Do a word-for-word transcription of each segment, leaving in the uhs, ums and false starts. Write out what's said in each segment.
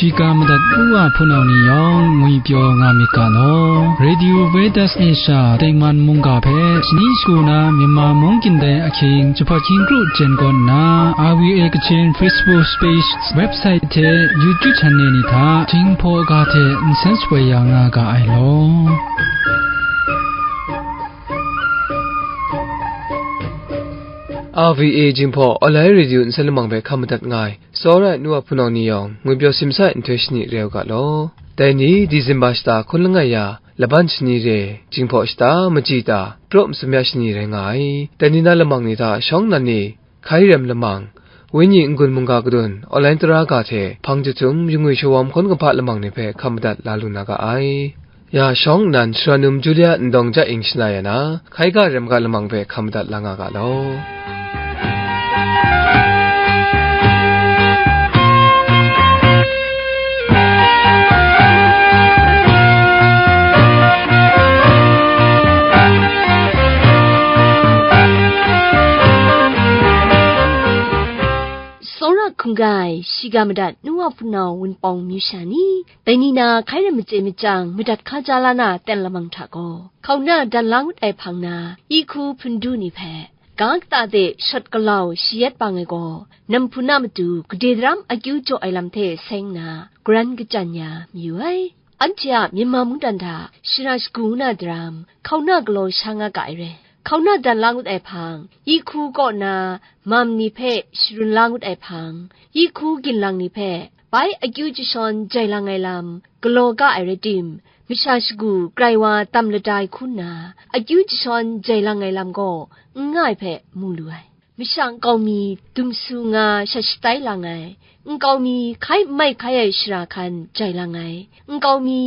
Shiga madat u wa hpunau ni yawng ngwi pyaw nga myit ga law. Radio Vedas Asia tengman mungga hpe shani shagu na Myanmar mung gindai ahkying jahpat hkying kru jen kawn nna, R V A Kachin Facebook page, website hte YouTube channel ni hta Jinghpaw ga hte nsen shapoi ya nga ga ai law. R V A Jinghpaw online radio nsen lamang hpe hkam madat nga ai. Tsawra ai nu wa hpunau ni yawng, ngwi pyaw simsa ai nhtoi shani reu ga law. Dai ni, December shata hkun langai ya, laban shani re, Jinghpaw shata, machyi ta, praw masum ya shani rai nga ai. Dai ni na lamang ni hta shawng nnan ni, hkai rem lamang, wenyi n-gun mungga kadun, online tara ga hte, hpang jahtum, yu ngwi shawawm hkawn kahpa lamang ni hpe hkam madat la lu na ga ai. Ya shawng nnan, Shara num Julia Ndawng ja ing shana ya na, hkai ga rem ga lamang hpe hkam madat la nga ga law. Tsawra hkungga ai, shiga madat nu wa hpunau wunpawng amyu sha ni, dai ni na hkai rai machye machyang, madat hkaja la na ten lamang hta gaw, hkauna dan la ngut ai hpang na, i hku hpundu ni hpe, ga kata de shawt galau shayat bang ai gaw, namhpun a matu gade daram akyu jaw ai lam hte seng nna, garan kachyan ya mayu ai. Anhte a Myanmar mungdan hta shara shagu na daram, hkauna galaw sha nga ga ai re. Hkauna dan la ngut ai hpang, i hku kaw na mam ni hpe sharun la ngut ai hpang, i hku ginlang ni hpe bai akyu jashawn jai lang ai lam galaw ga ai rai tim, masha shagu grai wa tam lada ai hku nna, akyu jashawn jai lang ai lam gaw n nga ai hpe mu lu ai. Masha nkau mi dumsu nga shat shatai lang ai, nkau mi hkai n mai hkai ai shara hkan jai lang ai, nkau mi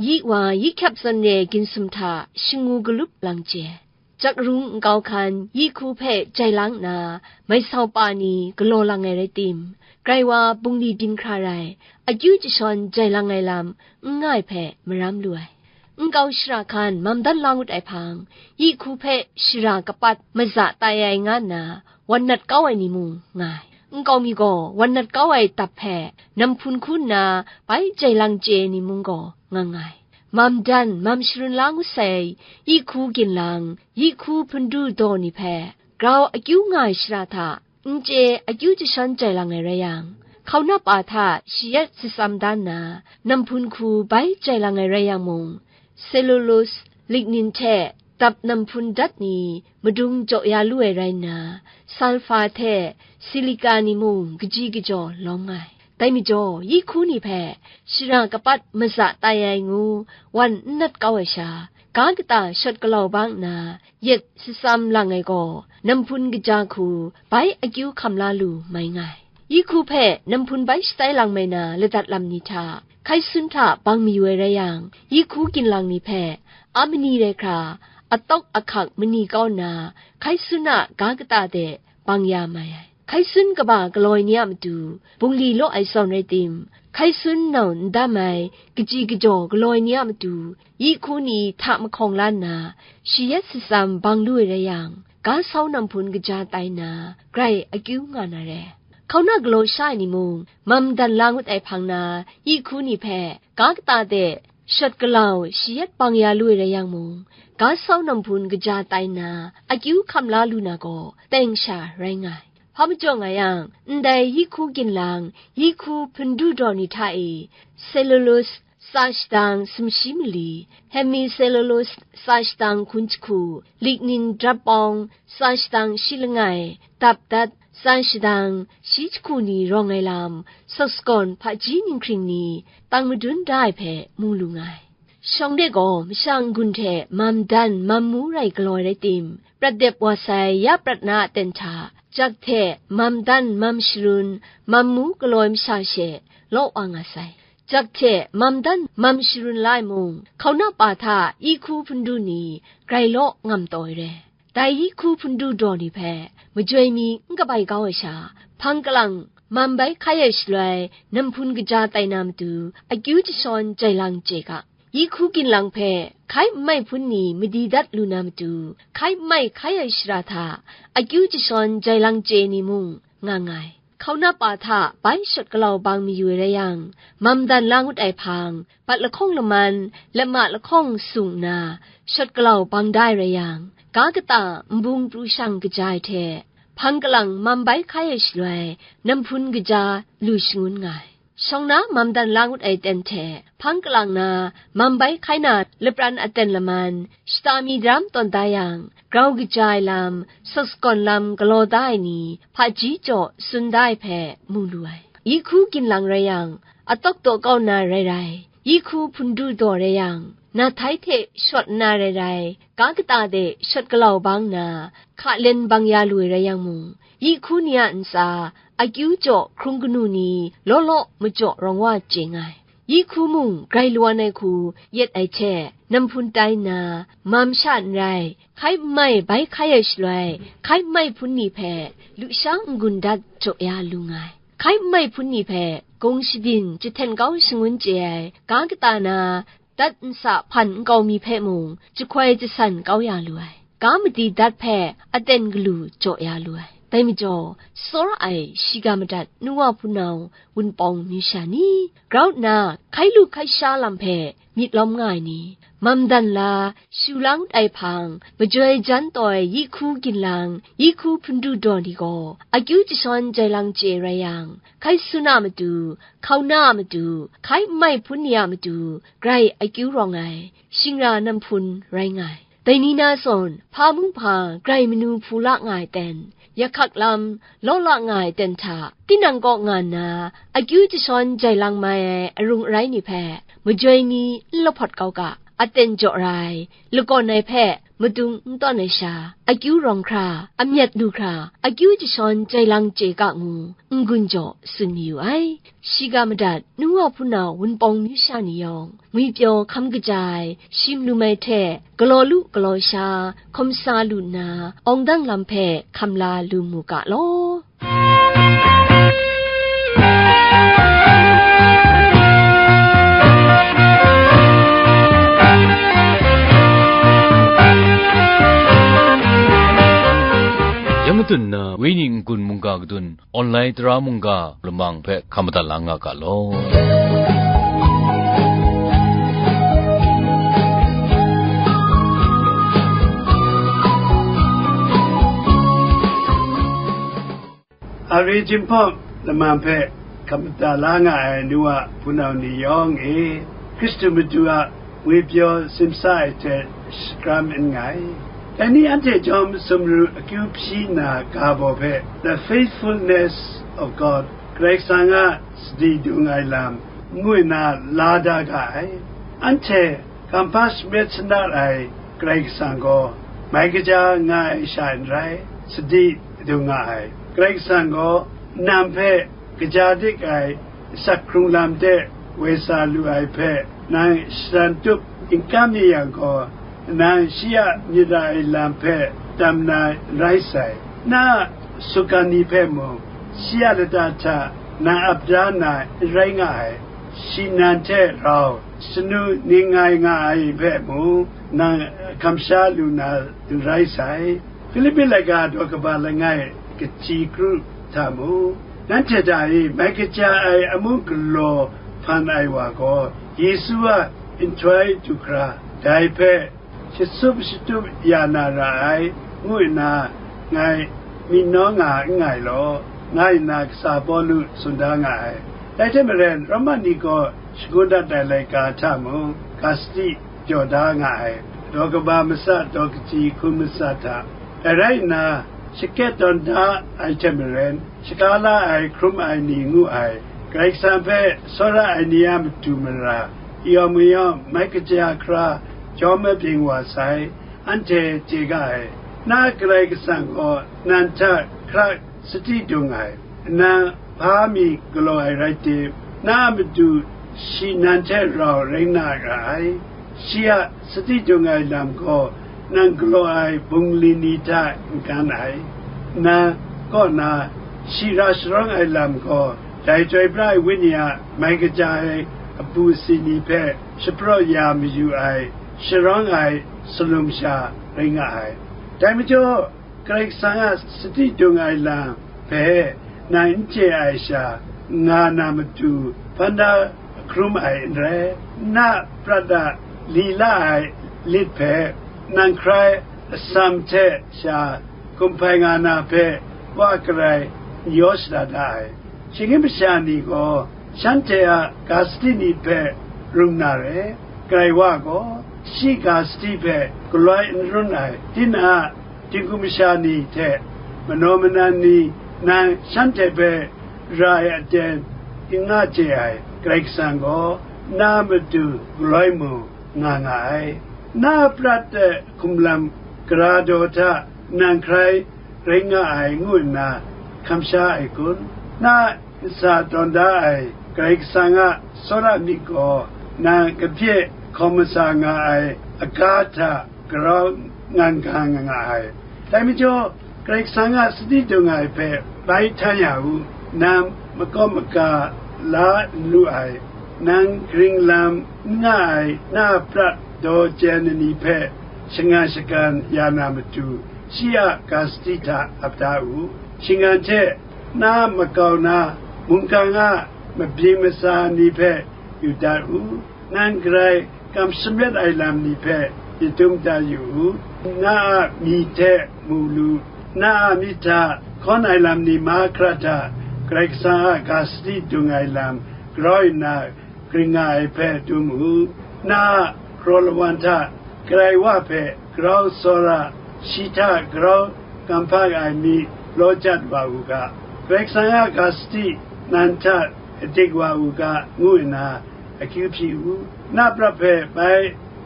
yi wa yi hkyap zawn re ginsum hta shangu galup lang chye, jakrung nkau hkan yi hku hpe jai lang nna, mai sau pa ni galaw lang ai rai tim, grai wa bungli byin hkra rai, akyu jashawn jai lang ai lam n nga ai hpe maram lu ai. Nkau shara hkan mam dan la ngut ai hpang, yi hku hpe shara kapat maza tai ai nga nna, wan nat kau ai ni mung nga ai. Nkau mi gaw wan nat kau ai dap hpe namhpun hku nna bai jai lang chye ai ni mung gaw nga nga ai. Mam dan, mam sharun la ngut sai, yi hku ginlang, yi hku hpundu daw ni hpe, grau akyu nga ai shara hta, n chye akyu jashawn jai lang ai rai yang, hkauna pa hta shayat shatsam da nna, namhpun hku bai jai lang ai rai yang mung, cellulose, lignin hte dap namhpun dat ni madung jaw ya lu ai rai nna, sulfur hte silica ni mung kaji kajaw lawm nga ai. Dai majaw, yi hku ni hpe shara kapat maza tai ai ngu wan n nat kau ai sha, ga kata shawt galau bang nna, yet shatsam lang ai gaw, namhpun kaja hku bai akyu hkam la lu mai nga ai. Yi hku hpe namhpun bai shatai lang mai na ladat lam ni hta, hkai sun hta bang mayu ai rai yang, yi hku ginlang ni hpe, a mani rai hkra, atawk ahkak mani kau nna, hkai sun a ga kata de bang ya mai ai. Hkai sun kaba galoi ni a matu, bungli law ai zawn rai tim, hkai sun nau n dam ai, kaji kajaw galoi ni a matu, yi hku ni hta mahkawng la nna, shayat shatsam bang lu ai rai yang, ga sau namhpun kaja tai nna, grai akyu nga na re. Hkauna galaw sha ai ni mung, mam dan la ngut ai hpang na, yi hku ni hpe, ga kata de, shawt galau shayat bang ya lu ai rai yang mung, ga sau namhpun kaja tai nna, akyu hkam la lu na gaw, teng sha rai nga ai. Hpa majaw nga yang, ndai yi hku ginlang, yi hku hpundu daw ni hta e, cellulose tsa shadang sumshi mali, hemicellulose tsa shadang hkun jahku, lignin drap pawng tsa shadang shi langai, dap dat tsa shadang shi jahku ni rawng ai lam, sawk sagawn hpaji ninghkring ni, tang madun da ai hpe mu lu nga ai. Shawng de gaw masha n-gun hte mam dan, mam mu rai galaw rai tim, prat dep wa sai ya prat na a ten hta, jak hte mam dan, mam sharun, mam mu galaw ai masha she law wa nga sai. Jak hte mam dan, mam sharun la ai mung, hkauna pa hta yi hku hpundu ni grai law ngam taw ai re. Dai yi hku hpundu daw ni hpe, majoi mi n kabai kau ai sha, hpang kalang, mam bai hkai ai shaloi, namhpun kaja tai na matu, akyu jashawn jai lang chye ga. Yi hku ginlang hpe, hkai n mai hpun ni madi dat lu na matu, hkai n mai hkai ai shara hta, akyu jashawn jai lang chye ni mung nga nga ai. Hkaunap a hta bai shawt galau bang mayu ai rai yang, mam dan la ngut ai hpang, bat lahkawng laman, lama lahkawng sung nna, shawt galau bang da ai rai yang, ga kata nbung pru shang kaja ai hte, hpang kalang mam bai hkai ai shaloi, namhpun kaja lu shangun nga ai. Shawng na mam dan la ngut ai ten hte, hpang kalang na mam bai hkai na lapran aten laman, shata mi daram tawn da yang, grau kaja ai lam, sawt sagawn lam galaw da ai ni, hpaji jaw tsun da ai hpe mu lu ai. Yi hku ginlang rai yang, atawk daw kau nna rai rai, yi hku hpun du daw rai yang, na htai hte shawt nna rai rai, ga kata de shawt galau bang nna, hka len bang ya lu ai rai yang mung, yi hku ni a ntsa, akyu jaw hkrung kanu ni law law majaw rawng wa chye nga ai. Yi hku mung grai lawan ai hku yet ai hte, namhpun tai nna, mam sha n rai, hkai n mai bai hkai ai shaloi, hkai n mai hpun ni hpe lusha n-gun dat jaw ya lu nga ai. Hkai n mai hpun ni hpe gung shabyin jahten kau shangun chye ai, ga kata na, dat nsa hpan nkau mi hpe mung jahkoi jasan kau ya lu ai. Ga madi dat hpe aten galu jaw ya lu ai. Dai majaw, tsawra ai shiga madat nu wa hpunau wunpawng myu sha ni, grau nna hkai lu hkai sha lam hpe myit lawm nga ai ni, mam dan la, shu la ngut ai hpang, majoi jan taw ai yi hku ginlang, yi hku hpun du daw ni gaw, akyu jashawn jai lang chye rai yang, hkai sun a matu, hkauna a matu, hkai n mai hpun ni a matu, grai akyu rawng ai, shingra namhpun rai nga ai. Dai ni na zawn, hpa mung hpa grai manu hpu la nga ai ten, yahkak lam law la nga ai ten hta, tinang kaw nga nna, akyu jashawn jai lang mai ai arung arai ni hpe, majoi mi n lahpawt kau ga, aten jaw ra ai, lagawn ai hpe madung n tawn ai sha, akyu rawng hkra, amyat lu hkra, akyu jashawn jai lang chye ga ngu, n-gun jaw tsun mayu ai. Shiga madat nu wa hpunau wunpawng myu sha ni yawng, ngwipyaw hkam kaja ai, shim lu mai hte, galaw lu galaw sha, hkawm sa lu nna, awng dang lam hpe hkam la lu mu ga law. Ya matun na, Wenyi n-gun mungga kadun, online tara mungga lamang hpe hkam madat la nga ga law. Ari Jinghpaw lamang hpe hkam madat la nga ai nu wa hpunau ni yawng e, Hkristu Madu a ngwipyaw simsa ai hte shakram n ngai. Dai ni anhte jawm sumru akyu hpyi na ga baw hpe, The Faithfulness of God, Karai Kasang a sadi dung ai lam, ngu nna la da ga ai. Anhte kamhpa shamet shanat ai Karai Kasang gaw, mai kaja nga ai sha n rai, sadi dung nga ai. Karai Kasang gaw, nang hpe kaja dik ai, asak hkrung lam de woi sa lu ai hpe, nang shatan tup n kam mi yang gaw, nang shi a myit ra ai lam hpe tam na n rai sai. Na a sukgan ni hpe mung, shi a lata hta nang ap da na n rai nga ai. Shi nan hte rau, shanu ning ngai nga ai hpe mung, nang hkam sha lu na n rai sai. Hpilipi laika daw kaba langai kaji kru hta mung, nanhte hta e mai kaja ai amu galaw hpan ai wa gaw, Yesu a nhtoi du hkra, dai hpe shasup shatup ya na ra ai, ngu nna ngai myit nawng nga n nngai law, nga nna kasa Pawlu tsun da nga ai. Dai hte maren, Roma ni gaw shagun dat ai laika hta mung, ga sadi jaw da nga ai, daw kaba matsa, daw kaji hkun matsa hta. Dai rai nna, shakyen tawn da ai hte maren, shaga la ai, hkrum ai ni ngu ai, Karai Kasang hpe tsawra ai ni a matu mara, yawng mayawng mai kaja hkra jawm abyin wa sai, anhte chye ga ai. Na Karai Kasang gaw nan hta hkra sadi dung ai, nang hpa mi galaw ai rai tim, na a matu shi nan hte rau rai na ra ai. Shi a sadi dung ai lam gaw, nang galaw ai bungli ni hta n gan ai. Nang kaw na shi ra sharawng ai lam gaw, dai Chyoi Pra ai Wenyi a mai kaja ai apu asi ni hpe shapraw ya mayu ai, sharawng ai salum sha rai nga ai. Dai majaw, Karai Kasang a sadi dung ai lam hpe nang n chye ai sha nga na matu hpan da hkrum ai n rai. Na prat a lila ai lit hpe nang hkrai atsam hte sha kumhpai nga na hpe wa karai n yaw shada da ai. Shinggyim masha ni gaw shanhte a ga sadi ni hpe rung na re, Karai Wa gaw shi ga sadi hpe galoi n run ai, tinang a dinghku masha ni hte manaw manan ni nang shanhte hpe ra ai aten n nga chye ai, Karai Kasang gaw na a matu galoi mu nga nga ai. Na a prat de hkum lam gara daw hta nang hkrai rai nga ai ngu nna hkam sha ai kun? Na ntsa tawn da ai Karai Kasang a tsawra myit gaw nang kabye hkawm matsa nga ai aga hta garau ngan ga nga nga ai. Dai majaw, Karai Kasang a sadi dung ai hpe bai htan ya u. Nang makawp maga la n lu ai, nang karing lam n nga ai na a prat daw chyen ai ni hpe shangang shagan ya na matu, shi a ga sadi hta ap da u. Shangang hte na makau na mungkan a mabyin matsa ni hpe yu dat u. Nang garai kam shamet ai lam ni hpe myit dum dat yu u. Na a myi hte mu lu, na a myit hta hkawn ai lam ni mahkra hta Karai Kasang a ga sadi dung ai lam grau nna karing nga ai hpe dum u. Na a hkraw lawan hta Karai Wa hpe grau tsawra, shi hta grau kam hpa ai mi law jat wa u ga, Karai Kasang a ga sadi nan hta adik wa u ga, ngu nna akyu hpyi u. Na prat hpe bai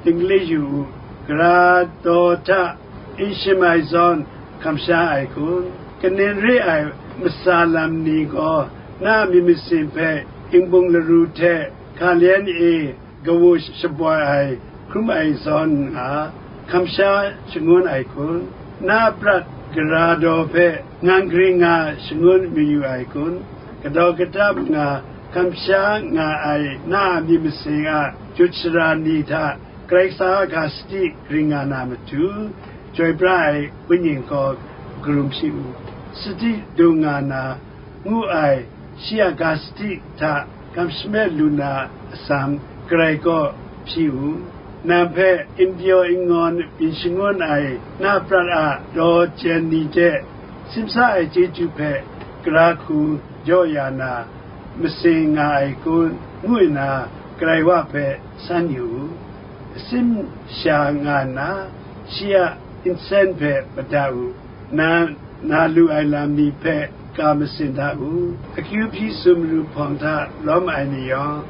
dingli yu u. Gara daw hta n shim ai zawn hkam sha ai kun? Kaning re ai matsa lam ni gaw na myit masin hpe ingbung laru hte hkalyen e kawu shaboi ai hkrum ai zawn nga, hkam sha shangun ai kun? Na prat gara daw hpe ngang karing nga shangun mayu ai kun? Kadaw kadap nga hkam sha nga ai na a myit masin a jut sara ni hta Karai Kasang a ga sadi karing nga na matu, chyoi pra ai wenyi gaw karum hpyi u. Sadi dung nga na ngu ai shi a ga sadi hta kam shamet lu na atsam Karai kaw hpyi u. Nang hpe n pyaw n ngawn byin shangun ai na prat a daw chyen ni hte simsa ai chyeju hpe gara hku jaw ya na masin nga ai kun, ngu nna Karai Wa hpe san yu u. Asin sha nga nna shi a nsen hpe mada u. Na na lu ai lam ni hpe ka masin da u. Akyu hpyi sumru hpawng hta lawm ai ni yawng,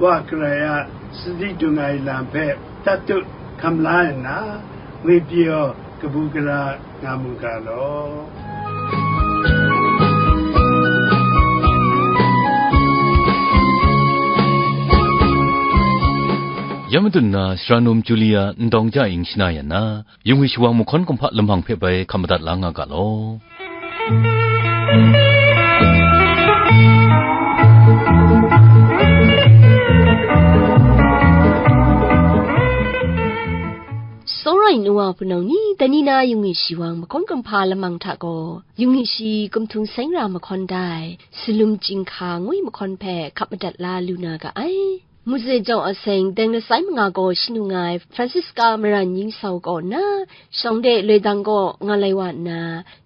Wa Karai a sadi dung ai lam hpe tatut hkam la nna, ngwipyaw kabu gara nga mu ga law. Ya madun na, Sara Num Julia ndawng ja ing shana yan na, yung ai shawang mahkawn kumhpa lamang hpe bai hkam madat la nga ga law. Tsawra ai nu wa hpunau ni, dai ni na yung ai shawang mahkawn kumhpa lamang hta gaw, yung ai shi kumhtung seng ra mahkawn dai, salum chyinghka ngwi mahkawn hpe hkap madat la lu na ga ai. Muzin jawng a seng deng lasai manga gaw shanu nga ai Francisca maran yin sau kaw nna, shawng de loi dang kaw nga lai wa nna,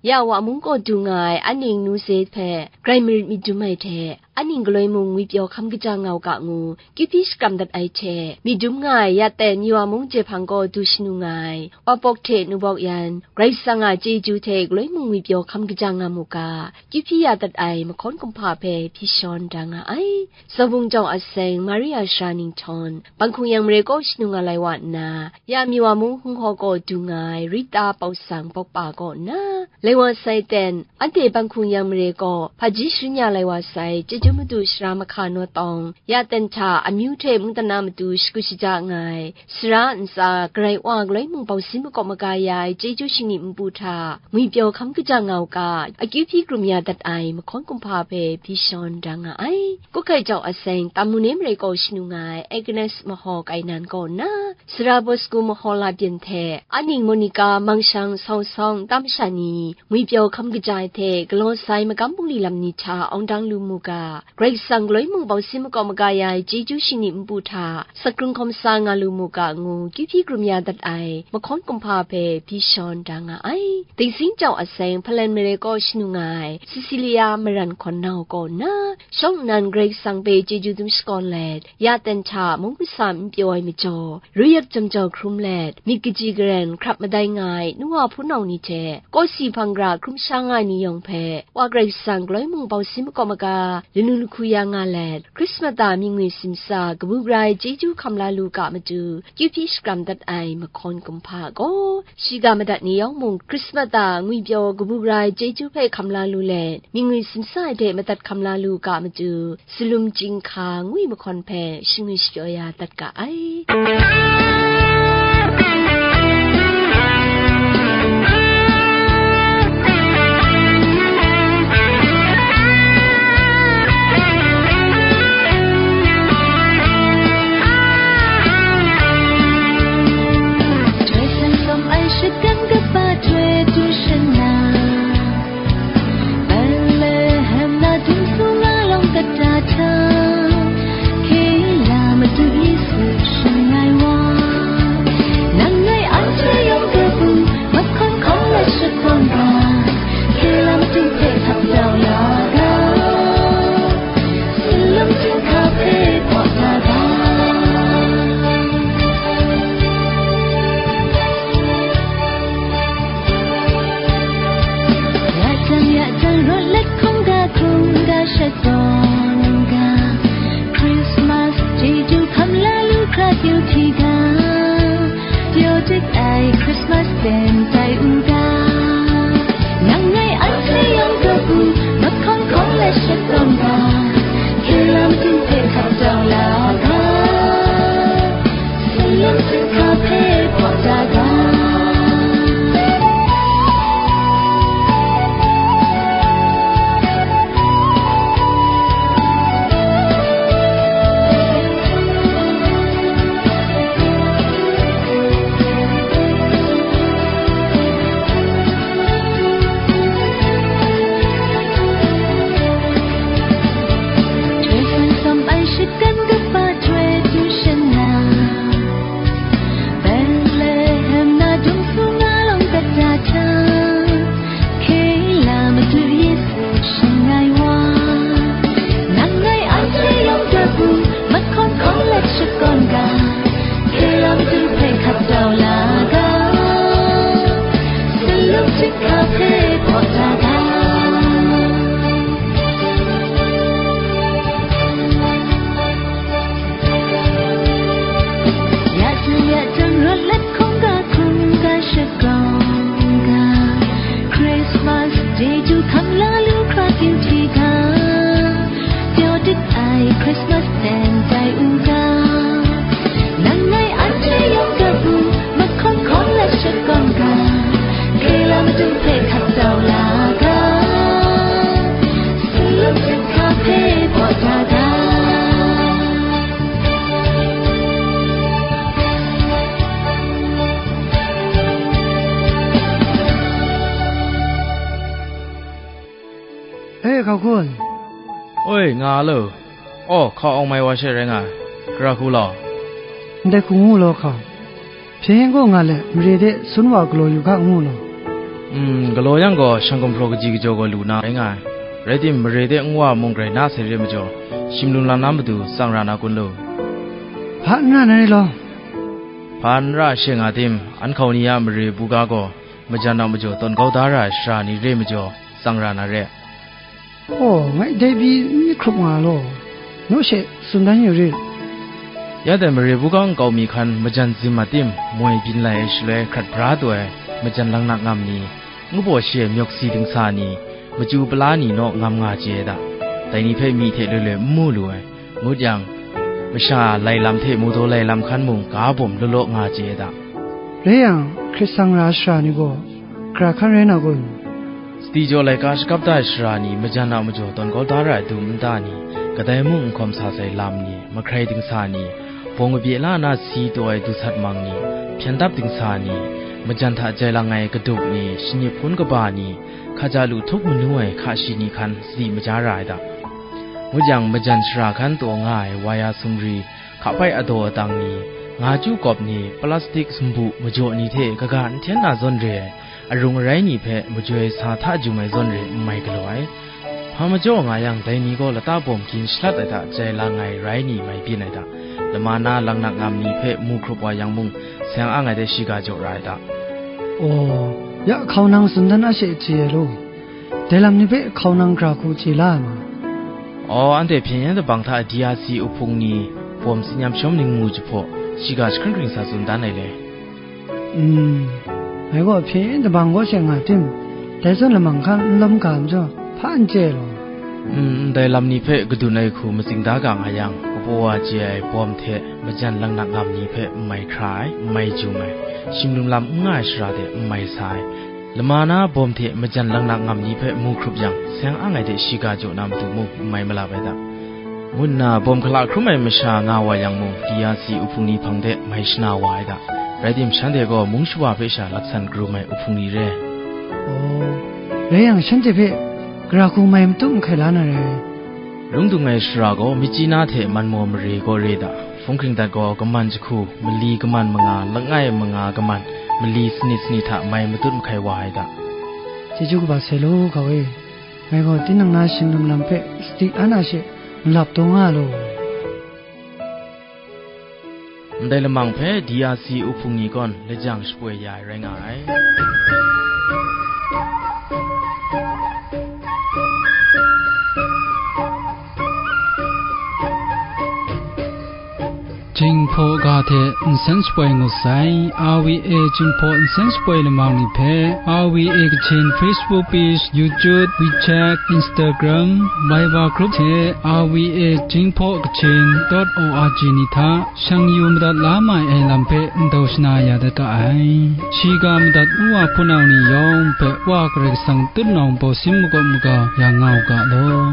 ya wa mung kaw du nga ai aning nu ze hpe grai marit myit dum ai hte, aning galoi mung ngwipyaw hkam kaja nga u ga ngu, kyu hpyi shakram dat ai hte, myit dum nga ai ya ten ya wa mung jehpang kaw du shanu nga ai, wa bawk hte nu bawk yan, Karai Kasang a chyeju hte galoi mung ngwipyaw hkam kaja nga mu ga, kyu hpyi ya dat ai mahkawn kumhpa hpe hpyi shawn da nga ai. Zawbung jawng a seng Maria Sara Ninghtawng, Banghkung Yang Mare kaw shanu nga lai wa nna, ya Miwa mung hung hkaw kaw du nga ai Rita Pau Sang Pawkpa kaw nna, lai wa sai ten, anhte Banghkung Yang Mare kaw hpaji sharin ya lai wa sai, Chyeju Madu Sara Mahka Naw Tawng, ya ten hta amyu hte mungdan na matu shagu shaja nga ai, sara ntsa Karai Wa galoi mung bau sin makawp maga ya ai chyeju shingni npu hta, ngwipyaw hkam kaja nga u ga, akyu hpyi krum ya dat ai mahkawn kumhpa hpe hpyi shawn da nga ai. Kawhkai jau a seng, Tamu ne mare kaw shanu nga ai Agnes Mahaw Kainan kaw nna, Sara Bosku Mahawla byin hte, Aning Monica Mangshang Sawng Sawng tam sha ni, ngwipyaw hkam kaja ai hte galaw sai magam bungli lam ni hta awng dang lu mu ga, Karai Kasang galoi mung bau sin makawp maga ya ai chyeju shingni npu hta, sakrung hkawm sa nga lu mu ga ngu, kyu hpyi krum ya dat ai mahkawn kumhpa hpe hpyi shawn da nga ai. Dingsing jau a seng, Hpalan mare kaw shanu nga ai Cecilia Maran hkawn nau kaw nna, shawng nnan Karai Kasang hpe chyeju dum shakawn let, ya ten hta mung masam n pyaw ai majaw, ruyat jang jau hkrum let, myit kaji karen hkrap madai nga ai nu wa hpunau ni hte, kawsi hpang gara hkrum sha nga ai ni yawng hpe, Wa Karai Kasang galoi mung bau sin makawp maga, lanu lahku ya nga let, Christmas a mying ngwi simsa kabu gara ai chyeju hkam la lu ga matu, kyu hpyi shakram dat ai mahkawn kumhpa gaw, shiga madat ni yawng mung Christmas a ngwipyaw kabu gara ai chyeju hpe hkam la lu let, mying ngwi simsa ai hte madat hkam la lu ga matu, Salum chyinghka ngwi mahkawn hpe shingwi shapyaw ya dat ga ai. Chyoi san sawm ai shatan kaba chyoi du shanang, Betlehem na dum su nga lawng kata hta, hkye la Madu Yesu shang ai wa. Nang ngai anhte yawng kabu, mahkawn hkawng let shakawn ga, hkye la Madu hpe hkap jau la ga. Salum chyinghka hpe hpaw da ga. Ya jang, ya jang, rawt let hkungga, hkungga shadawn ga, Christmas chyeju hkam la lu hkra kyu hti ga, pyaw dik ai Christmas ten tai u ga. Nang ngai anhte yawng kabu, mahkawn hkawng let shadawn ga, hkye la Madu hpe hkap jau la ga. Salum chyinghka hpe hpaw da ga. Chyoi san sawm ai shatan kaba chyoi du shanang, Betlehem na dum su nga lawng kata hta, hkye la Madu Yesu shang ai wa. Nang ngai anhte yawng kabu, mahkawn hkawng let shakawn ga, hkye la Madu hpe hkap jau la ga. Salum chyinghka hpe hpaw da ga. Ya jang, ya jang, rawt let hkungga, hkungga shakawn ga, Christmas chyeju hkam la lu hkra kyu hti ga, pyaw dik ai Christmas ten tai u ga. Nang ngai anhte yawng kabu, mahkawn hkawng let shakawn ga, hkye la Madu hpe hkap jau la ga. Salum chyinghka hpe hpaw da ga. E, hkau hkun. Oi, nga lo. Aw, hkau awng mai wa she rai nga ai. Gara hku law. Ndai hku ngu law hkau. Hpyen yen gaw nga let, mare de sun wa galaw yu ga ngu law. Mm, galaw yang gaw, shang gumhpraw kaji kajaw gaw lu na rai nga ai. Rai tim, mare de nwa mung grai na sai re majaw, shim lung lang na matu tsang ra na kun lu? Hpa n ra na rai law. Hpa n ra she nga tim, an hkau ni a mare buga gaw, majan a majaw tawn kau da ra ai sara ni re majaw, tsang ra na re. Aw, ngai dai pyi n myit hkrup nga law, naw she tsun dan yu rit. Ya dai mare buga nkau mi hkan majan zim a tim, moi byin lai ai shaloi hkrat bra taw ai majan langnak ngam ni, ngu baw shi ai myawk si dingsa ni, machyu pala ni naw ngam nga chye ai da. Dai ni hpe myi hte loi loi n mu lu ai, ngut yang, masha a lai lam hte mawdaw lai lam hkan mung ga bawm law law nga chye ai da. Rai yang, hkrit sang ra ai sara ni gaw, gara hkan rai na kun? Sadi jaw laika shakap da ai sara ni, majan a majaw tawn kau da ra ai dum nta ni, kadai mung n hkawm sa sai lam ni, mahkrai dingsa ni, bawng kabye la na si taw ai dusat mang ni, hpyen dap dingsa ni, majan hta jai lang ai kaduk ni, shanyi hpun kaba ni, hkaja lu htup manu ai hka shi ni hkan sadi maja ra ai da. Ngut yang, majan shara hkan taw nga ai waya sumri, hkapai adaw adang ni, nga chyu kawp ni, plastik sumbu majaw ni hte kaga n hten na zawn re ai, arung arai ni hpe majoi sa hta jung ai zawn re n mai galaw ai. Hpa majaw nga yang, dai ni gaw lata bawm gin shalat ai hta jai lang ai rai ni mai byin ai hta, lama na langnak ngam ni hpe mu hkrup wa yang mung, seng ang ai de shiga jaw ra ai hta. Aw, ya hkau nang tsun dan a she chye ai law, dai lam ni hpe hkau nang gra hku chye la ai ma? Aw, anhte hpyen yen dabang hta D R C uhpung ni, bawm tsin yam shawm ning mu jahpaw, shiga jahkring hkring sa tsun dan ai le. Mm, ngai gaw hpyen yin dabang kaw she nga tim, dai zawn lamang hkan n lawm ga majaw, hpa n chye law. Mm, ndai lam ni hpe kadun ai hku matsing da ga nga yang, kabaw wa chye ai bawm hte majan langnak ngam ni hpe n mai hkra ai, n mai jum ai, shimlum lam n nga ai shara de n mai sa ai, lama na bawm hte majan langnak ngam ni hpe mu hkrup yang, seng ang ai de shiga jaw na matu mung n mai malap ai da. Ngu nna bawm hkala hkrum ai masha nga wa yang mung, D R C uhpung ni hpang de mai shana wa ai da. Rai tim, shanhte gaw mung shawa hpe sha laksan karum ai uhpung ni re. Aw, rai yang, shanhte hpe gara hku mai matut mahkai la na rai. Lung dung ai shara gaw, myit chyi na hte man maw mare gaw re da, hpung hkringdat gaw kaman jahku, mali kaman manga, langai manga kaman, mali sanit sanit hta mai matut mahkai wa ai da. Chyeju kaba sai law, hkau e. Ngai gaw tinang na shimlum lam hpe sadi an a she malap taw nga law. Ndai lamang hpe D R C uhpung ni gawn lajang shapoi ya ai rai nga ai. Jinghpaw ga hte nsen shapoi ngut sai. R V A Jinghpaw nsen shapoi lamang ni hpe R V A Kachin Facebook page, YouTube, WeChat, Instagram, Viber group hte R V A Jinghpaw Kachin dot O R G ni hta shang yu madat la mai ai lam hpe ndau shana ya dat ga ai. Shiga madat n wa hpunau ni yawng hpe Wa Karai Kasang tutnawng bawsin makawp maga ya nga u ga law.